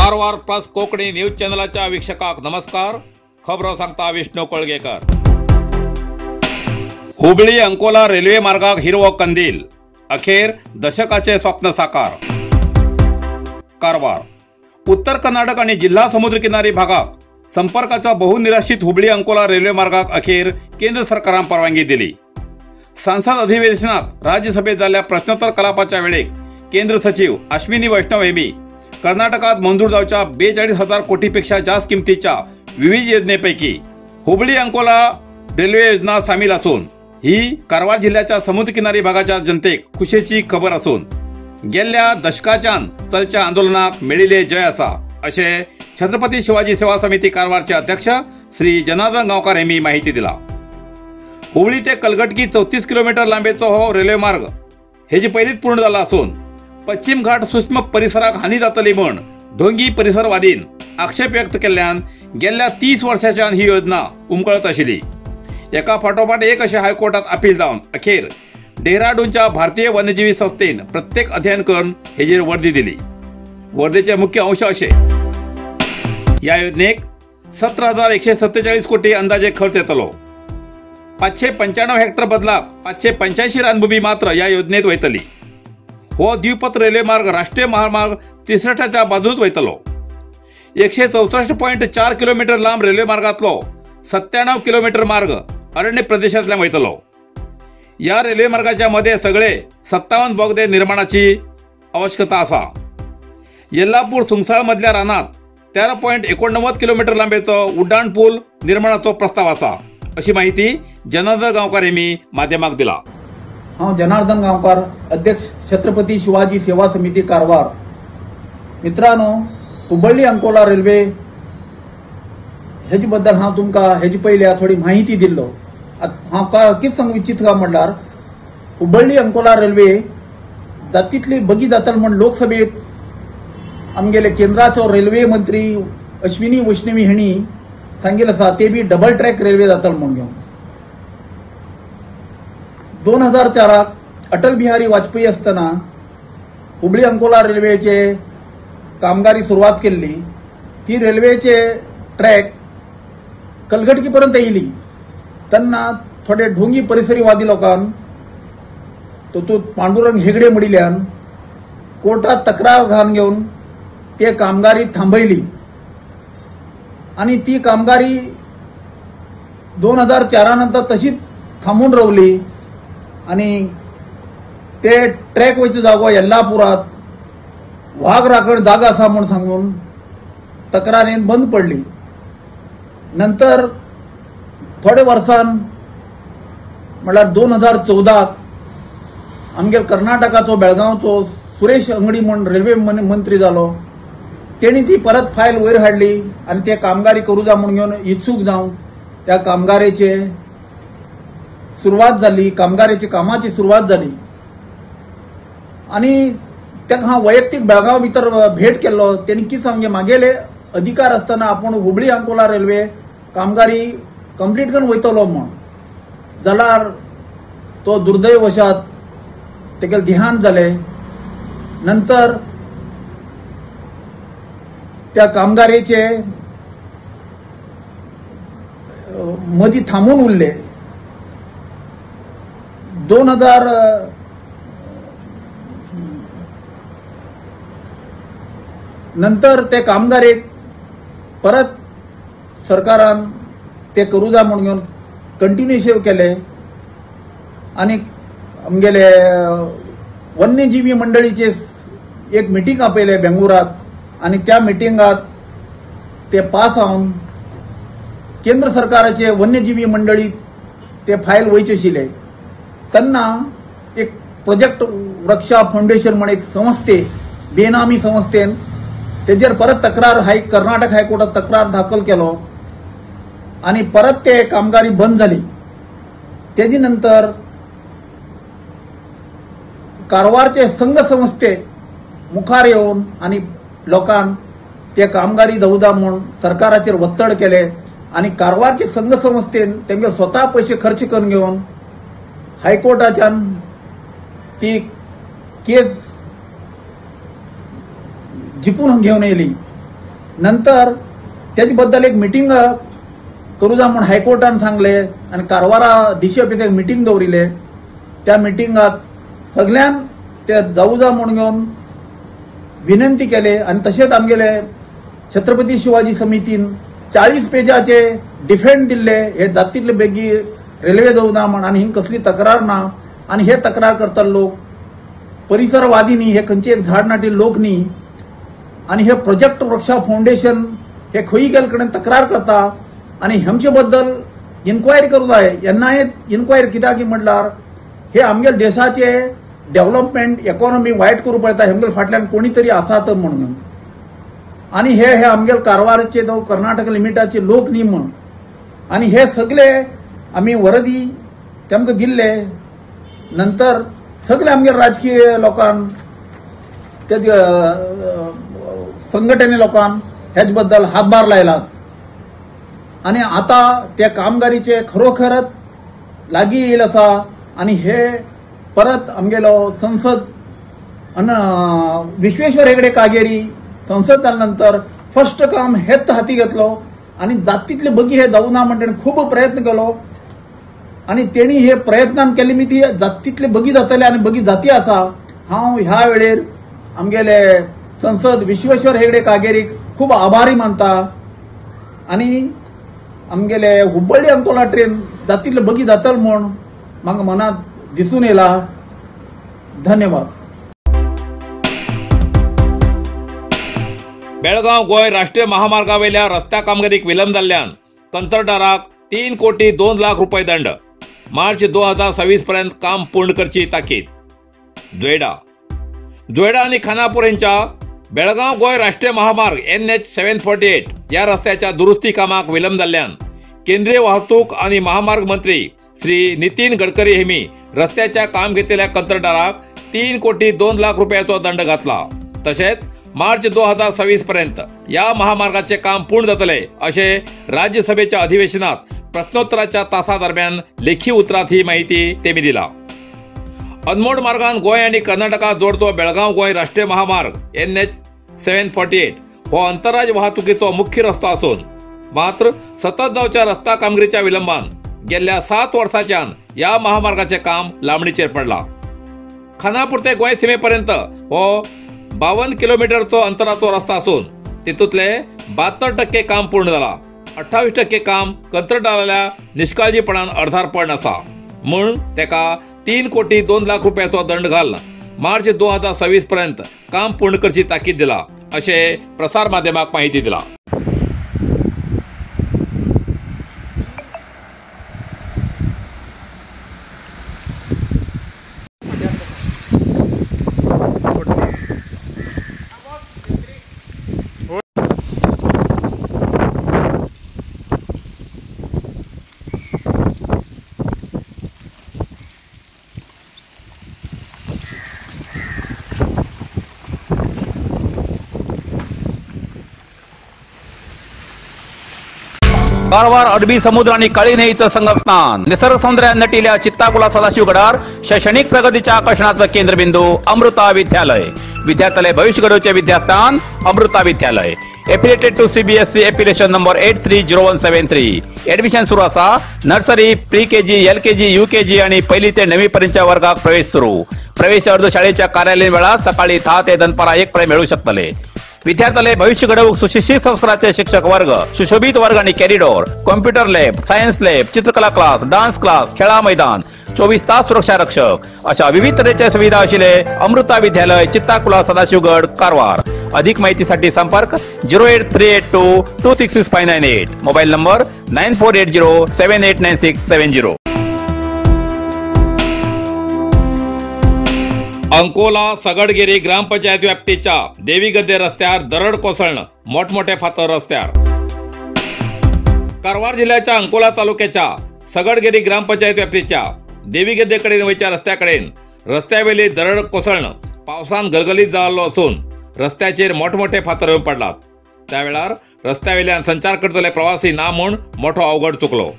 Karwar plus Konkani news चॅनलाच्या वीक्षकांक नमस्कार. खबरो सांगता विष्णू कोळगेकर. हुबळी अंकोला रेल्वे मार्गाक हिरवो कंदील, अखेर दशकाचे स्वप्न साकार. कारवार उत्तर कर्नाटक आणि जिल्हा समुद्रकिनारी भागाक संपर्काच्या बहुनिराशित हुबळी अंकोला रेल्वे मार्गाक अखेर केंद्र सरकारान परवानगी दिली. संसद अधिवेशनात राज्यसभेत जाल्ल्या प्रश्नोत्तर कलापाच्या वेळेक केंद्र सचिव अश्विनी वैष्णव हेमी कर्नाटकात मंजूर जावच्या 42,000 कोटीपेक्षा जास्त किमतीच्या विविध योजनेपैकी हुबळी अंकोला रेल्वे योजना सामील असून ही कारवार जिल्ह्याच्या समुद्रकिनारी भागाच्या जनतेक खुशेची खबर असून गेल्या दशकाच्यान चलच्या आंदोलनाक मेळिल्ले जय असा असे छत्रपती शिवाजी सेवा समिती कारवारचे अध्यक्ष श्री जनार्दन गांवकार यांनी माहिती दिला. हुबळी ते कलगटकी 34 किलोमीटर लांबेचो हो रेल्वे मार्ग हेजी पहिलीच पूर्ण झाला असून पश्चिम घाट सूक्ष्म परिसराक हानी जातली म्हण ढोंगी परिसरवादीन आक्षेप व्यक्त केल्ल्यान गेल्या 30 वर्षाच्यान ही योजना उमकळत आशिल्ली. एका फाटोफाट एक अशे हायकोर्टात अपील जावन अखेर डेहराडूनच्या भारतीय वन्यजीवी संस्थेन प्रत्येक अध्ययन करून हेजेर वर्दी दिली. वर्देचे मुख्य अंश असे: या योजनेक 17,147 कोटी अंदाजे खर्च येतलो. 595 हेक्टर बदलाक 585 रानभूमी मात्र या योजनेत वयतली. हो द्विपथ रेल्वे मार्ग राष्ट्रीय महामार्ग 63च्या बाजूनच वयतलो. 164.4 किलोमीटर लांब रेल्वे मार्गातलो 97 किलोमीटर मार्ग अरण्य प्रदेशांतल्यान वयतलो. या रेल्वे मार्गाच्या मध्ये सगळे 57 बोगदे निर्माणाची आवश्यकता आसा. येल्लापूर सुंगसाळ मधल्या रानात 13.89 किलोमीटर लांबेचो उड्डाण पूल निर्माणाचो प्रस्ताव आसा अशी माहिती जनार्दन गांवकार यांनी माध्यमाक दिला. हांव जनार्दन गांवकार, अध्यक्ष छत्रपती शिवाजी सेवा समिती कारवार. मित्रांनो, हुबळी अंकोला रेल्वे हेजे बद्दल हांव तुमकां हेजे पयलीं थोडी माहिती दिल्लो. हांव कितें सांगू इच्छिता म्हणल्यार हुबळी अंकोला रेल्वे जातीतली बगी जातली म्हण लोकसभेत आमगेले केंद्राचो रेल्वे मंत्री अश्विनी वैष्णवी हांणी सांगिल्लें आसा, ते बी डबल ट्रॅक रेल्वे जातली म्हूण घेवन 2004 अटल बिहारी वाजपेयी आसतना हुबळी अंकोला रेल्वेचे कामगारी सुरवात केल्ली. ती रेल्वेचे ट्रॅक कलगटकी पर्यंत येयली तेन्ना थोडे ढोंगी परिसरीवादी लोकांक तातूंत पांडुरंग हेगडे म्हणिल्ल्यान कोर्टात तक्रार घालून घेवन ते कामगारी थांबयली आनी ती कामगारी 2004 नंतर तशीच थांबून रावली आनी ते ट्रॅक वयचो जागो येल्लापुरात वाघ राखण जागा आसा म्हूण सांगून तक्रारीन बंद पडली. नंतर थोडे वर्सान म्हणल्यार 2014 आमगेर कर्नाटकाचो बेळगांवचो सुरेश अंगडी म्हूण रेल्वे मंत्री जालो. तेणी ती परत फायल वयर हाडली आनी ते कामगारी करूं जाय म्हूण घेवन इत्सूक जावन त्या कामगारेचे सुरवात जाली, कामगाराची कामाची सुरवात जाली. आनी ताका हांव वैयक्तीक बेळगांव भितर भेट केल्लो. तेणी कितें सांगचें, मागेले अधिकार आसतना आपूण हुबळी अंकोला रेल्वे कामगारी कंप्लीट करून वयतलो म्हूण, जाल्यार तो दुर्दैवशात तेगेलें देहांत जालें. नंतर त्या कामगारेचे मदीं थांबून उरले. 2000 नंतर ते कामगारेक परत सरकारान ते करूं जाय म्हूण घेवन कंटिन्युएशन केले आनी आमगेले वन्यजीवी मंडळीचे एक मिटींग आपयले बेंगळुरात आनी त्या मिटिंगात ते पास जावन केंद्र सरकाराचे वन्यजीवी मंडळी ते फायल वयचे आशिल्ले. तेन्ना एक प्रोजेक्ट रक्षा फाउंडेशन म्हण एक संस्थे, बेनामी संस्थेन तेजेर परत तक्रार कर्नाटक हायकोर्टात तक्रार दाखल केलो आनी परत ते कामगारी बंद जाली. तेजे नंतर कारवारचे संघ संस्थे मुखार येवन आनी लोकांक ते कामगारी दवदा म्हूण सरकाराचेर वत्तड केले आनी कारवारचे संघ संस्थेन तेमगे स्वता पयशे खर्च करून घेवन हायकोर्टाच्यान ती केस जिखून घेवन येयली. नंतर तेजे बद्दल एक मिटींग करूं जाय म्हूण हायकोर्टान सांगले आनी कारवारा डीसी ऑफिसाक एक मिटींग दवरिले. त्या मिटिंगात सगळ्यान ते जावू जा म्हूण घेवन विनंती केले आनी तशेंच आमगेले छत्रपती शिवाजी समितीन 40 पेजाचे डिफेंड दिल्ले हे जातीतले बेगी रेल्वे जावू ना म्हण आनी हिंग कसली तक्रार ना. आनी हे तक्रार करता लोक परिसरवादी न्ही, हे खंयचे एक झाड नाटी लोक न्ही. आनी हे प्रोजेक्ट वृक्षा फाउंडेशन हे खंय गेले कडेन तक्रार करता आनी हेमचे बद्दल इन्क्वायरी करूं जाय. एनआयए इन्क्वायरी कित्याक म्हणल्यार हे आमगेले देशाचे डेव्हलपमेंट इकॉनॉमी वायट करूं पळयता, हेमगेले फाटल्यान कोणी तरी आसात म्हणून. आनी हे हे आमगेले कारवारचे जावं कर्नाटक लिमिटाचे लोक न्ही म्हूण. आनी हे सगळे आमी वरदी तेमकां दिल्ले. नंतर सगळे आमगेले राजकीय लोकांक ते संघटने लोकांक हेच बद्दल हातभार लायला आनी आतां त्या कामगारीचे खरोखरच लागीं येयल आसा. आनी हे परत आमगेलो संसद विश्वेश्वर हेगडे कागेरी संसद जाल्या नंतर फर्स्ट काम हेच हाती घेतलो आनी जातीतले बगी हे जावना म्हण तेणें खूब प्रयत्न केलो आनी तेणी हे प्रयत्नान केले मी ती जातीतले बगी जातले आनी बगी जाती आसा. हांव ह्या वेळेर आमगेले संसद विश्वेश्वर हेगडे कागेरीक खूब आभारी मानता आनी आमगेले हुब्बळ्ळी अंकोला ट्रेन जातीतले बगी जातले म्हूण म्हाका मनात दिसून येला. धन्यवाद. बेळगांव गोंय राष्ट्रीय महामार्गावेल्या रस्त्या कामगिरीक विलंब जाल्ल्यान कंत्राटदाराक 3 कोटी 2 लाख रुपये दंड. मार्च 2026 पर्यंत काम पूर्ण करची ताकीद. जोयडा जोयडा आनी खानापूर यांच्या बेळगांव गोंय राष्ट्रीय महामार्ग NH 748 ह्या रस्त्याच्या दुरुस्ती कामाक विलंब जाल्ल्यान केंद्रीय वाहतूक आनी महामार्ग मंत्री श्री नितीन गडकरी हेमी रस्त्याच्या काम घेतलेल्या कंत्राटदाराक 3 कोटी 2 लाख रुपयाचो दंड घातला. तशेंच मार्च 2026 पर्यंत या महामार्गाचे काम पूर्ण जातले अशें राज्यसभेच्या अधिवेशनात प्रश्नोत्तराच्या तासा दरम्यान लेखी उतरात ही माहिती तेमी दिला. अनमोड मार्गान गोंय आनी कर्नाटका जोडचो बेळगांव गोंय राष्ट्रीय महामार्ग NH 748 हो आंतरराज्य वाहतुकीचो मुख्य रस्तो आसून मात्र सतत जावच्या रस्ता कामगिरीच्या विलंबान गेल्ल्या 7 वर्सांच्यान ह्या महामार्गाचे काम लांबणीचेर पडला. खानापूर ते गोंय सीमेपर्यंत हो 52 किलोमीटरचो अंतराचो रस्ता आसून तितूंतले 72% काम पूर्ण जाला. 28% काम कंत्राटदाराल्या निष्काळजीपणान अर्धार पडून आसा म्हूण तेका 3 कोटी 2 लाख रुपयाचो दंड घाल मार्च 2026 पर्यंत काम पूर्ण करची ताकीद दिला अशें प्रसार माध्यमाक माहिती दिला. कारवार अरबी समुद्र आणि काळी न्हंयेचं संगमस्थान, निसर्ग सौंदर्यान नटिल्या चित्ताकुला सदाशिवगडार शैक्षणिक प्रगतीच्या आकर्षणाचं केंद्रबिंदू अमृता विद्यालय. विद्यार्थ्याले भविष्य घडवचे विद्यास्थान Amrita Vidyalaya. Affiliated to CBSE affiliation number 830173. Admission सुरू आसा. Nursery, pre KG, LKG, UKG आणि पहिली ते 9वी पर्यंतच्या वर्गाक प्रवेश सुरू. प्रवेश अर्ज शाळेच्या कार्यालयीन वेळात सकाळी 10 ते दनपारा 1 पर्यंत मेळू शकतले. विद्यार्थ्याले भविष्य घडवूक सुशिक्षित संस्काराचे शिक्षक वर्ग, सुशोभित वर्ग आणि corridor, computer lab, science lab, चित्रकला क्लास, डान्स क्लास, खेळा मैदान, 24 तास सुरक्षा रक्षक अशा विविध तऱ्हेच्या सुविधा आशिल्ले अमृता विद्यालय, चित्ताकुला, सदाशिवगड, कारवार. अधिक माहितीसाठी संपर्क 08382 266598, मोबाईल नंबर 9480 789670. अंकोला सगडगिरी ग्रामपंचायत व्याप्तीच्या देवीगद्दे रस्त्यार दरड कोसळणं मोठमोठे फातर रस्त्यार. कारवार जिल्ह्याच्या अंकोला तालुक्याच्या सगडगिरी ग्रामपंचायत व्याप्तीच्या देवीगद्देकडेन वयच्या रस्त्याकडेन रस्त्यावेली दरड कोसळणं पावसान गलगलीत जाल्लो असून रस्त्याचेर मोठमोठे फातर येवन पडलात. त्या वेळार रस्त्यावेल्यान संचार करतले प्रवासी ना म्हूण मोठो अवघड चुकलो.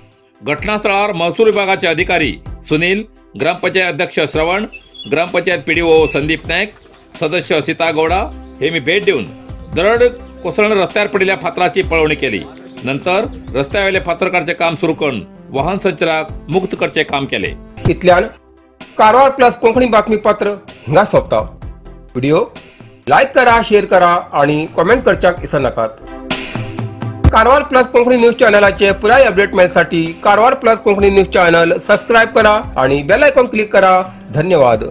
घटनास्थळार महसूल विभागाचे अधिकारी सुनील, ग्रामपंचायत अध्यक्ष श्रवण, ग्रामपंचायत पीडीओ संदीप नायक, सदस्य सीता गौडा हे मी भेट देऊन दरड कोसळून रस्त्यार पडिल्ल्या फातराची पळोवणी केली. नंतर रस्त्यावेले फातर काडचें काम सुरू करून वाहन संचाराक मुक्त करचें काम केलें. इतल्यान कारवार प्लस कोंकणी बातमीपत्र हिंगा सोंपता. व्हिडिओ लायक करा, शेअर करा आणि कॉमेंट करच्याक विसरनाकात. कारवार प्लस कोंकणी न्यूज चॅनलाचे पुराय update मेळसाठी Karwar plus Konkani news channel subscribe करा आणि बेल आयकॉन क्लिक करा. धन्यवाद.